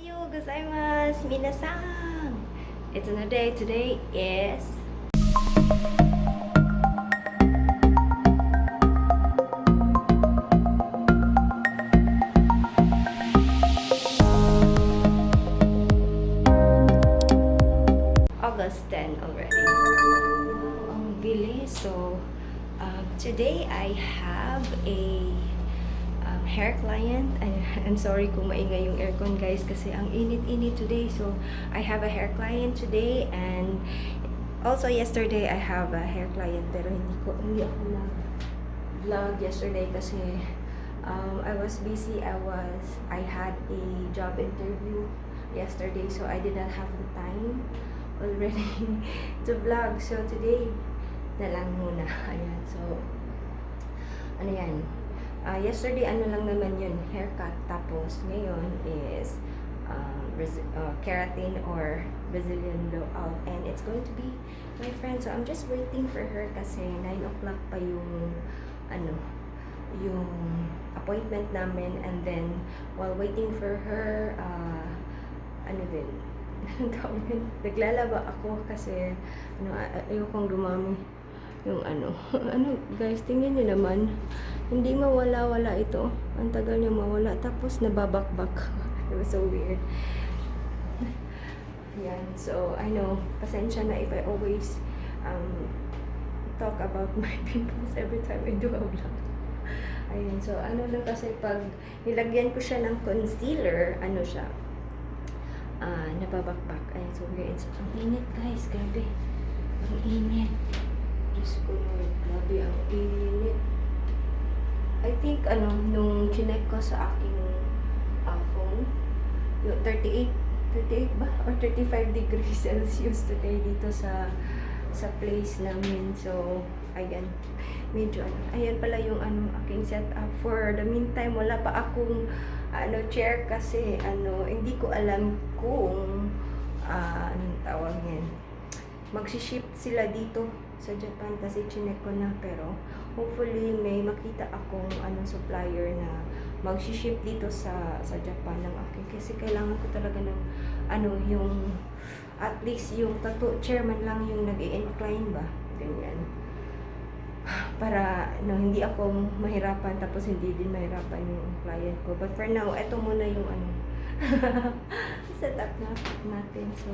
Ohayo gozaimasu, minasan! It's another day. Today is August 10 already. Ang bilis. So, today I have a hair client. I'm sorry kung maingay yung aircon guys kasi ang init-init today. So, I have a hair client today and also yesterday I have a hair client pero hindi ako na vlog yesterday kasi I was busy. I had a job interview yesterday so I did not have the time already to vlog. So, today na lang muna. Ayan. So, ano yan? Yesterday, ano lang naman yun, haircut. Tapos, ngayon is keratin or Brazilian blowout. And it's going to be my friend. So, I'm just waiting for her kasi 9 o'clock pa yung, yung appointment namin. And then, while waiting for her, naglalaba ako kasi, ayokong dumami yung guys, tingnan niyo naman. Hindi mawala-wala ito. Ang tagal niya mawala. Tapos nababakbak. It was so weird. Yan. So, I know. Pasensya na if I always talk about my pimples every time I do a vlog. Ayan. So, lang kasi pag nilagyan ko siya ng concealer, siya, nababakbak. Ayan. So, ang init guys. Grabe. Ang init. Diyos ko, grabe ang init. I think, nung chinek ko sa aking phone, yung 38 ba? Or 35 degrees Celsius today dito sa place namin. So, ayan. Medyo, ayan pala yung aking setup. For the meantime, wala pa akong chair kasi, hindi ko alam kung, anong tawag yan. Magsiship sila dito sa Japan kasi chinek ko na, pero hopefully may makita akong supplier na mag-ship dito sa Japan ng akin kasi kailangan ko talaga ng yung at least yung tattoo chair man lang yung nag-incline ba, ganyan, para hindi ako mahirapan tapos hindi din mahirapan yung client ko. But for now, eto muna yung set up natin. So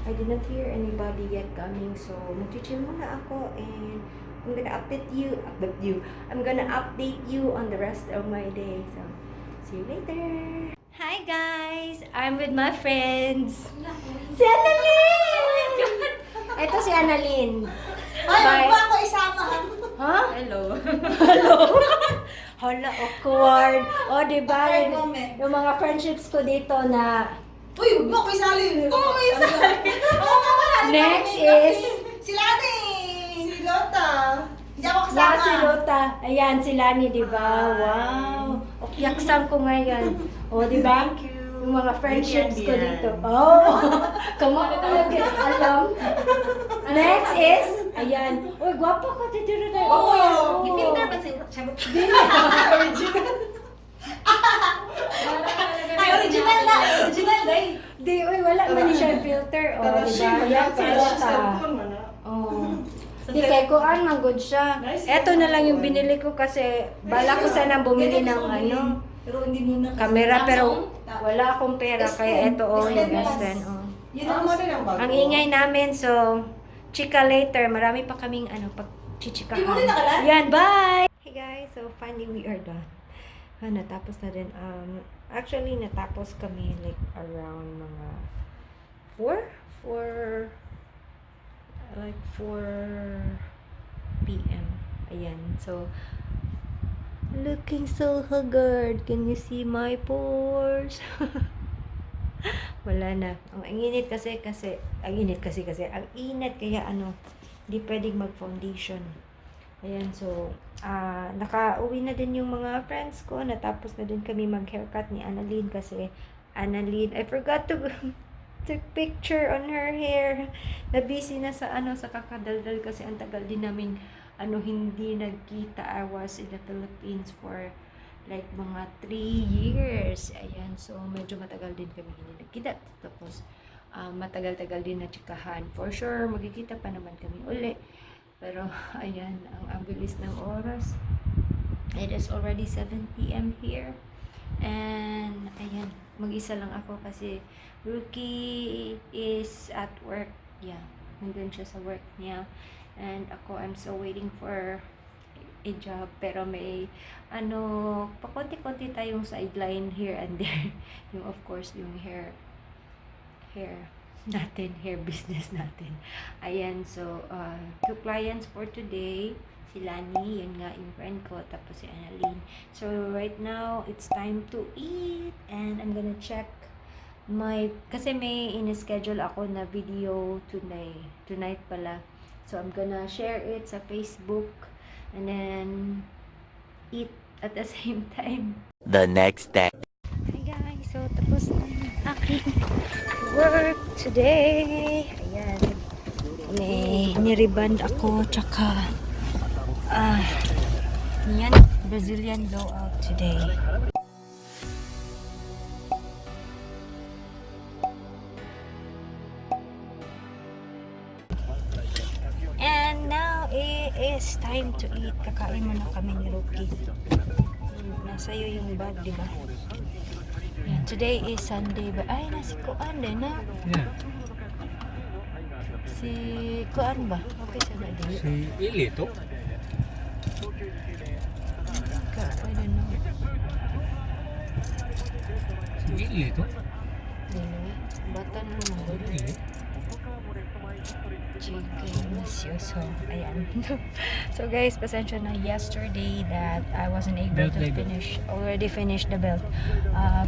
I did not hear anybody yet coming, so mag-chill muna ako and I'm gonna update you on the rest of my day. So, see you later. Hi guys! I'm with my friends. Si Annalyn! Ito si Annalyn. Ay, ba ako isama? Ha? Hello. Hello? Hala, awkward. O, diba? Awkward moment. Yung mga friendships ko dito na... Uy, huwag mo ako isali. Oo, isali. Next is... Si Lani. Si Lota. Hindi ako kasama. Yeah, si Lota. Ayan, si Lani, diba? Wow. Yaksan ko ngayon. O, diba? Thank you. Yung mga friendships ko dito. Oh! Come on, alam. Next is... Ayan. Uy, gwapa ka. Titiro tayo. Oo. I-filter ba sa'yo? Original. Ay, original na. Original na eh. Di, uy, wala man siya filter. O, diba? Ayan, si Lota. Oh. Di, kay kuan man good siya. Eto na lang yung binili ko kasi bala ko sana bumili ng Pero hindi muna. camera pero wala akong pera kaya eto yung S10. Ang ingay namin, so chika later. Marami pa kaming pagchichikahan. Yan, bye! Hey guys, so finally we are done. Natapos na din. Actually, natapos kami like around mga 4 p.m. Ayan, so looking so haggard. Can you see my pores? Wala na. Ang init kasi ang init kaya hindi pwedeng mag-foundation. Ayan, so nakauwi na din yung mga friends ko. Natapos na din kami mag-haircut ni Annalyn kasi Annalyn, I forgot to take picture on her hair. Na-busy na sa kakadaldal kasi ang tagal din namin hindi nagkita. I was in the Philippines for like mga 3 years. Ayan, so medyo matagal din kami hindi nagkita. Tapos matagal-tagal din na tsikahan. For sure, magkikita pa naman kami uli. Pero ayan, ang bilis ng oras. It is already 7 p.m. here. And ayan, mag-isa lang ako kasi Rookie is at work. Yeah, nandun siya sa work niya. And ako, I'm still waiting for a job, pero may pakonti-konti tayong sideline here and there. Yung of course yung hair natin, hair business natin. Ayan, so 2 clients for today. Si Lani, yun nga yung friend ko, tapos si Annalyn. So right now it's time to eat and I'm gonna check kasi may in-schedule ako na video tonight pala. So I'm gonna share it sa Facebook and then eat at the same time. The next day. Hi guys, so tapos na yung aking work today. Ayan, may ni-rebond ako, tsaka yan, Brazilian blowout today. And now it is time to eat. Kakain muna kami ni Rookie. Nasa iyo yung bag, di ba? Yan, today is Sunday ba? Ay, nasi Kuan din na. Yeah. Si Kuan ba? Okay sa na din. Si Ili to? I don't know. Si Ili to? Dili. Batan mo na. Ili? Chicken masioso. Ayan. So guys, pasensya na yesterday that I wasn't able Belt to label. finish the belt.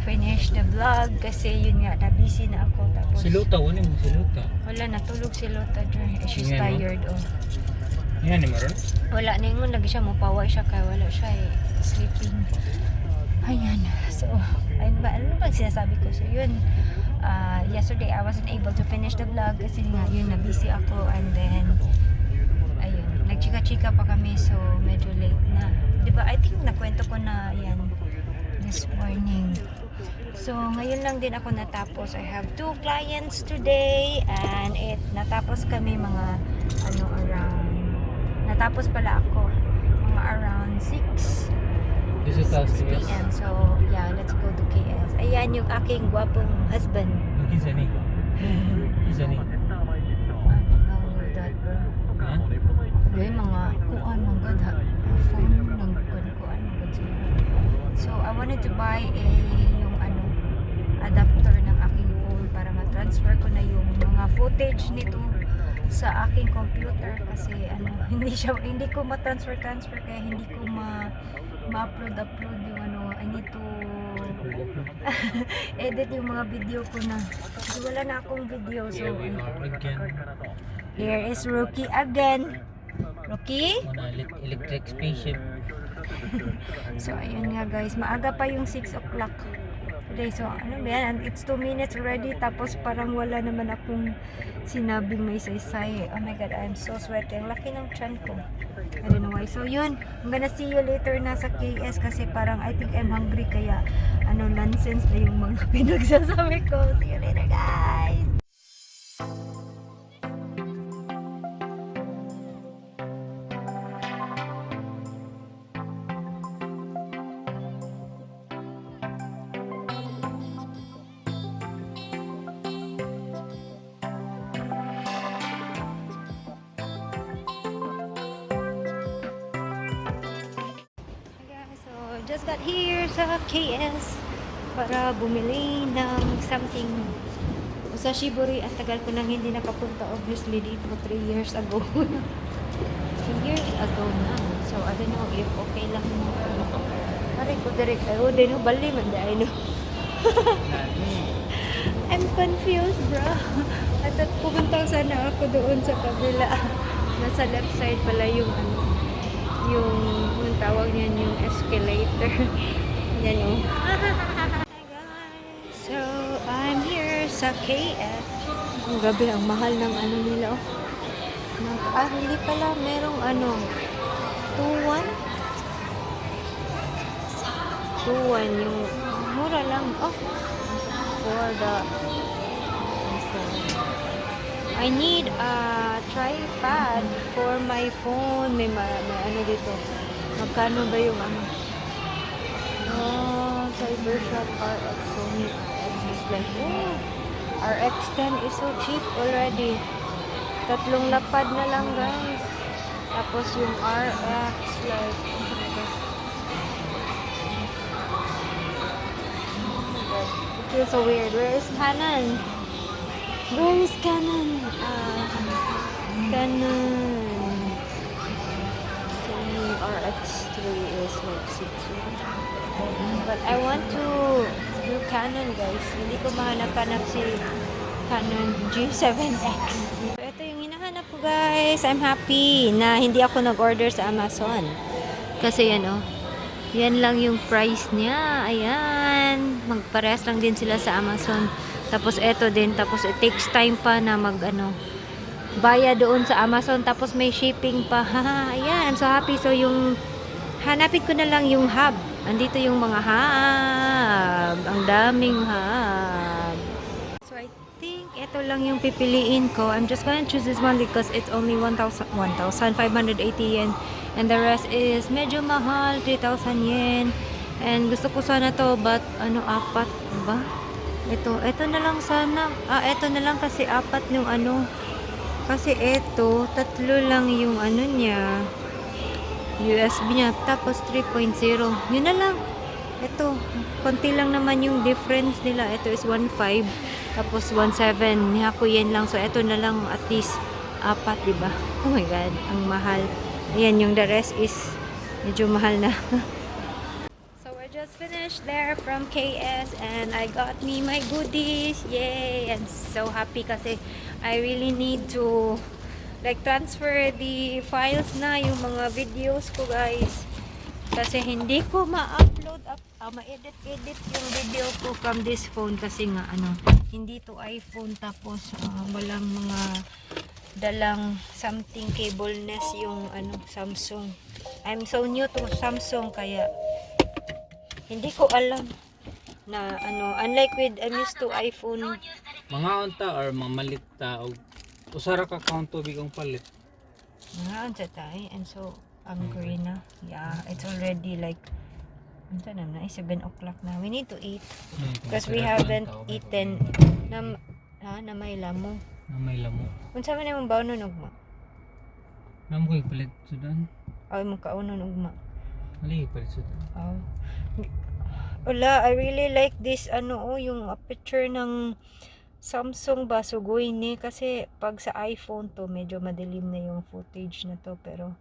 Finish the vlog kasi yun nga, na-busy na ako. Tapos, Si Luta, wala mo si Luta. wala, natulog si Lota dyan. She's Yan, no? tired. Oh. Yan ni Maron? Wala na yung lagi siya, mapaway siya kaya wala siya sleeping. Ayan. So, ayun ba? Ano bang sinasabi ko? So, yun. Yesterday, I wasn't able to finish the vlog kasi nga yun, na-busy ako and then ayun, nagchika-chika pa kami so medyo late na. Diba? I think nakwento ko na yan this morning. So, ngayon lang din ako natapos. I have 2 clients today and natapos kami mga natapos pala ako mga around 6 p.m. So, yeah, let's go to KS. Ayan yung aking gwapong husband. Kinsa ni? Kinsa ni? I don't know that, bro. Ha? Yung mga kuan ng god ha. Phone ng kuan ng god sila. So, I wanted to buy yung adapter ng aking phone para ma-transfer ko na yung mga footage nito sa aking computer kasi hindi ko ma-transfer kaya hindi ko ma-upload yung I need to edit yung mga video ko na kasi wala na akong video. So Here we are again. here is Rookie again. Rookie? On a electric spaceship. So ayun nga guys, maaga pa yung 6 o'clock today. So ano ba yan, it's 2 minutes already tapos parang wala naman akong sinabing may saysay. Oh my god, I'm so sweaty. Ang laki ng tiyan ko. I don't know why. So yun, I'm gonna see you later na sa KS kasi parang I think I'm hungry kaya nonsense na yung mga pinagsasabi ko. See you later guys! Just got here sa KS para bumili ng something sa Shibori. Ang tagal ko nang hindi nakapunta obviously dito 3 years ago. 3 years ago na. So I don't know if okay lang mo. Pare ko direct tayo din no bali man dai no. I'm confused, bro. At pupunta sana ako doon sa kabila. Nasa left side pala yung yung tawag niyan yung escalator. Yan yung hi guys, so I'm here sa KF. Ang gabi, ang mahal ng nila hindi pala merong 2-1 2-1 yung mura lang. Oh, for the I need a tripod for my phone. May ano dito. Magkano ba yung ano? Oh, Cybershot RX Sony RX is like, oh, RX10 is so cheap already. 3 lapad na lang, guys. Tapos yung RX like, it feels so weird. Where is Canon? Where is Canon? Canon. Sony RX3 is like 6. But I want to do Canon, guys. Hindi ko mahanap-hanap si Canon G7X. So, ito yung hinahanap ko, guys. I'm happy na hindi ako nag-order sa Amazon. Kasi yan lang yung price niya. Ayan. Magparehas lang din sila sa Amazon. Tapos eto din. Tapos it takes time pa na bayad doon sa Amazon. Tapos may shipping pa. Ayan. I'm so happy. So yung hanapin ko na lang yung hub. Andito yung mga hub. Ang daming hub. So I think ito lang yung pipiliin ko. I'm just gonna choose this one because it's only 1,580 yen. And the rest is medyo mahal, 3,000 yen. And gusto ko sana to, but apat ba? Ito na lang sana. Ito na lang kasi apat yung Kasi ito, 3 lang yung niya. USB niya. Tapos 3.0. Yun na lang. Ito, konti lang naman yung difference nila. Ito is 1.5. Tapos 1.7. Nihako yen lang. So, ito na lang at least apat, diba? Oh my God, ang mahal. Ayan, yung the rest is medyo mahal na. So, I just finished there from KS and I got me my goodies. Yay! I'm so happy kasi I really need to transfer the files na, yung mga videos ko, guys. Kasi hindi ko ma-upload, ma-edit yung video ko from this phone kasi nga, hindi to iPhone tapos walang mga dalang something cableness yung Samsung. I'm so new to Samsung kaya hindi ko alam na unlike with I'm used to iPhone. Mga unta or mga malit ta og usara ka count tubig ang palit. Mga unta tay and so hungry na. Yeah, it's already like 7 o'clock na. We need to eat because we haven't eaten na may lamo. Na may lamo. Unsa man imong bawnon ugma? Namo koy palit sudan. Ay mo kaunon ugma. Ali palit sudan. Oh. Wala, I really like this yung picture ng Samsung ba sugoy ni kasi pag sa iPhone to medyo madilim na yung footage na to pero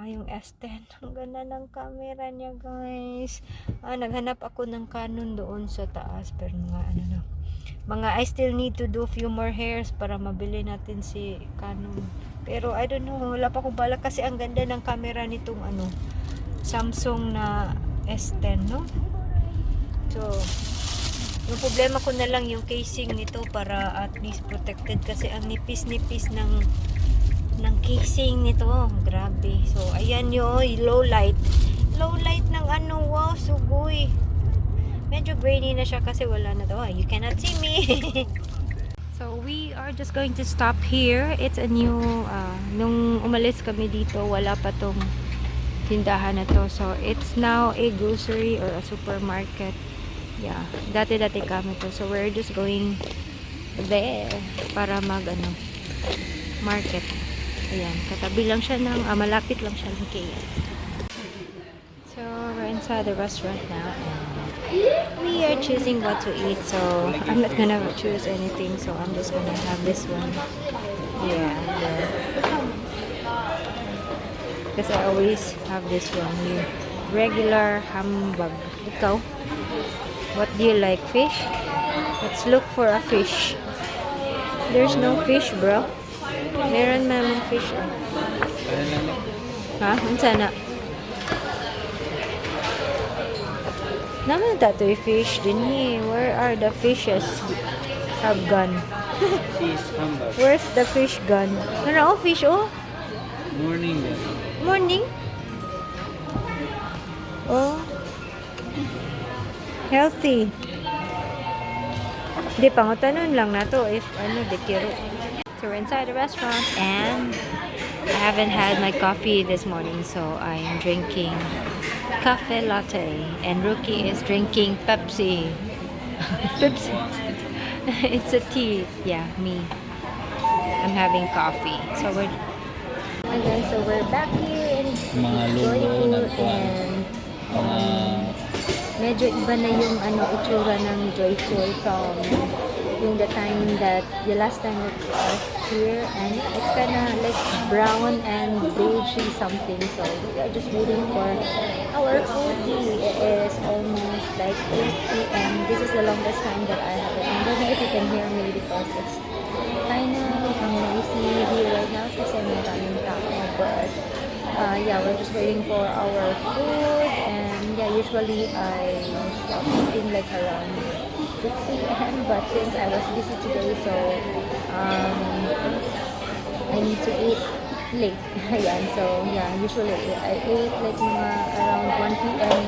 yung S10 ang ganda ng camera niya, guys. Naghanap ako ng Canon doon sa taas pero I still need to do few more hairs para mabili natin si Canon. Pero I don't know, wala pa akong balak kasi ang ganda ng camera nitong Samsung na S10, no? So, yung problema ko na lang yung casing nito para at least protected kasi ang nipis-nipis ng casing nito. Grabe. So, ayan yung low light. Low light ng wow, sugoy. Medyo grainy na siya kasi wala na daw. You cannot see me. So, we are just going to stop here. It's a new, nung umalis kami dito, wala pa tong tindahan na to. So, it's now a grocery or a supermarket. Yeah, dati-dati kami to. So, we're just going there para market. Ayan, katabi lang siya malapit lang siya ng KS. So, we're inside the restaurant now. We are choosing what to eat, so I'm not gonna choose anything, so I'm just gonna have this one. Yeah, because I always have this one, yung regular hamburg. Ikaw? What do you like? Fish? Let's look for a fish. There's no fish, bro. Meron namang fish. Ha? Unsa na? Naman dato'y fish din Where are the fishes? Have gone. Where's the fish gone? Fish, Morning. Morning? Oh. Healthy. Di, pangutanon lang na to if ano, di kiro. So we're inside the restaurant and I haven't had my coffee this morning, so I'm drinking cafe latte and Rookie is drinking Pepsi. Pepsi. It's a tea. Yeah, me. I'm having coffee. So we're back here in Mga lulo, Joyful nagkuhan. and Mga medyo iba na yung itsura ng Joyful from yung the last time that we are here, and it's kinda like brown and beigey something, so we are just waiting for our food. It is almost like 8 p.m. This is the longest time that I have it. I don't know if you can hear me because it's kinda noisy here right now kasi maraming tao, but yeah, we're just waiting for our food, and yeah, usually I stop eating like around 6 p.m. but since I was busy today, so I need to eat late. Ayan, so yeah, usually I ate like mga around 1 p.m.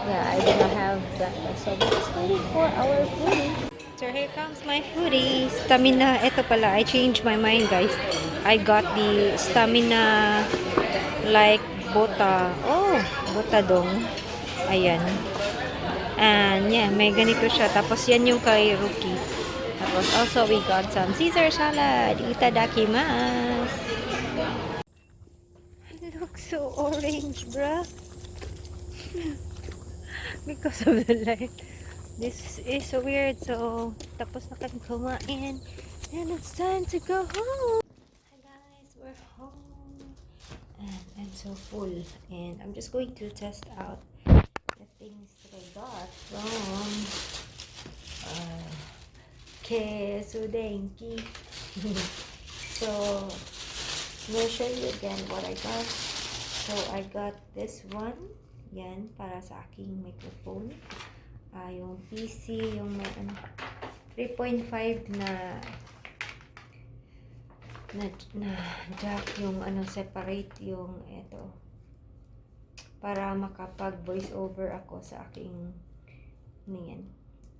Yeah, I did not have breakfast, so we're just waiting for our foodie. So here comes my foodie. Stamina, ito pala, I changed my mind, guys. I got the stamina like bota. Oh, bota dong. Ayan. And yeah, may ganito siya. Tapos yan yung kay Rookie. Tapos also we got some Caesar salad. Itadakimasu. It looks so orange, bruh. Because of the light. This is so weird. So, tapos na kami kumain. And it's time to go home. Hi guys, we're home. And I'm so full. And I'm just going to test out the things that I got from Keso Denki. So, I'm gonna show you again what I got. So, I got this one. Yan, para sa aking microphone. Yung PC, yung may 3.5 na jack, yung separate yung ito. Para makapag voice over ako sa aking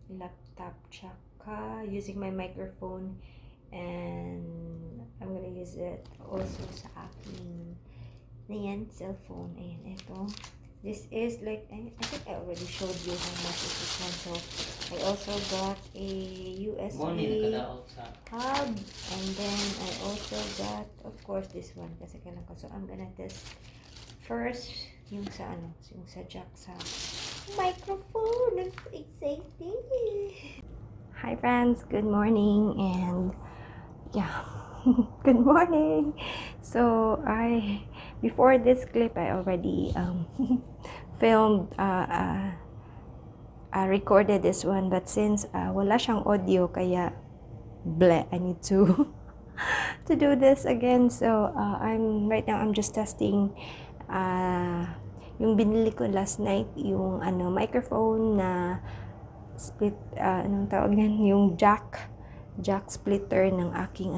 laptop, tsaka using my microphone, and I'm gonna use it also sa aking cellphone. Ayan, ito. This is like, I think I already showed you how much is this one. So I also got a USB hub, and then I also got, of course, this one kasi kailangan ko. So I'm gonna test first yung sa yung sa jack sa microphone. I'm so excited. Hi friends, good morning, and yeah, good morning. So before this clip I already filmed recorded this one, but since wala siyang audio, kaya I need to to do this again. So right now I'm just testing yung binili ko last night, yung microphone na split, anong tawag yan, yung jack splitter ng aking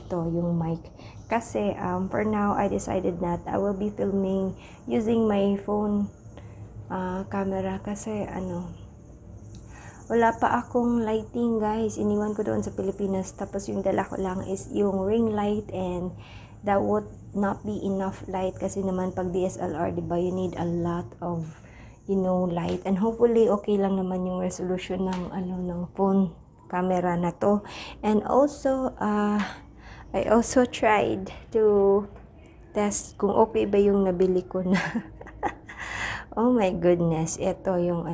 yung mic. Kasi for now I decided that I will be filming using my phone camera kasi wala pa akong lighting, guys. Iniwan ko doon sa Pilipinas, tapos yung dala ko lang is yung ring light, and that would not be enough light kasi naman pag DSLR, diba, you need a lot of light, and hopefully okay lang naman yung resolution ng ng phone camera na to. And also I also tried to test kung okay ba yung nabili ko na oh my goodness, ito yung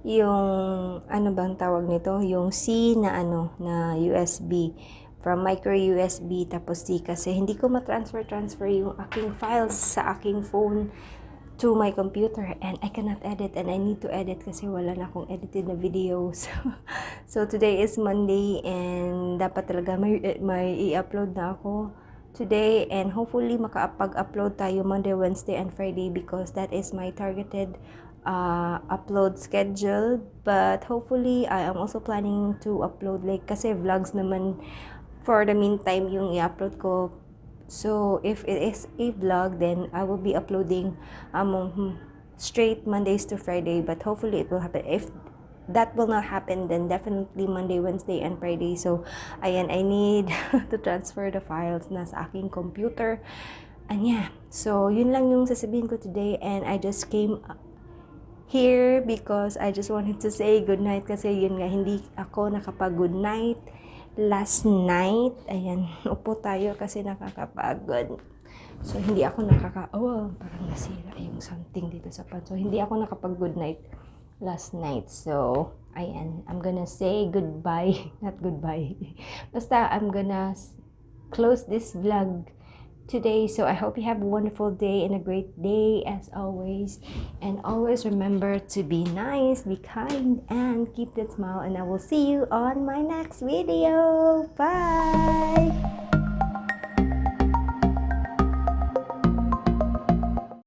yung bang tawag nito, yung C na na USB, from micro USB, tapos C kasi hindi ko ma-transfer yung aking files sa aking phone to my computer, and I cannot edit, and I need to edit kasi wala na akong edited na videos. So today is Monday, and dapat talaga may i-upload na ako today, and hopefully makapag-upload tayo Monday, Wednesday, and Friday because that is my targeted upload schedule. But hopefully I am also planning to upload kasi vlogs naman for the meantime yung i-upload ko. So if it is a vlog, then I will be uploading straight Mondays to Friday, but hopefully it will happen. If that will not happen, then definitely Monday, Wednesday, and Friday. So, ayan, I need to transfer the files na sa aking computer. And yeah, so yun lang yung sasabihin ko today, and I just came here because I just wanted to say good night kasi yun nga, hindi ako nakapag-good night last night. Ayan, upo tayo kasi nakakapagod. So, hindi ako parang nasira yung something dito sa pan. So, hindi ako nakapag-good night last night. So, ayan, I'm gonna say goodbye. Not goodbye. Basta, I'm gonna close this vlog today. So, I hope you have a wonderful day and a great day as always. And always remember to be nice, be kind, and keep that smile. And I will see you on my next video. Bye!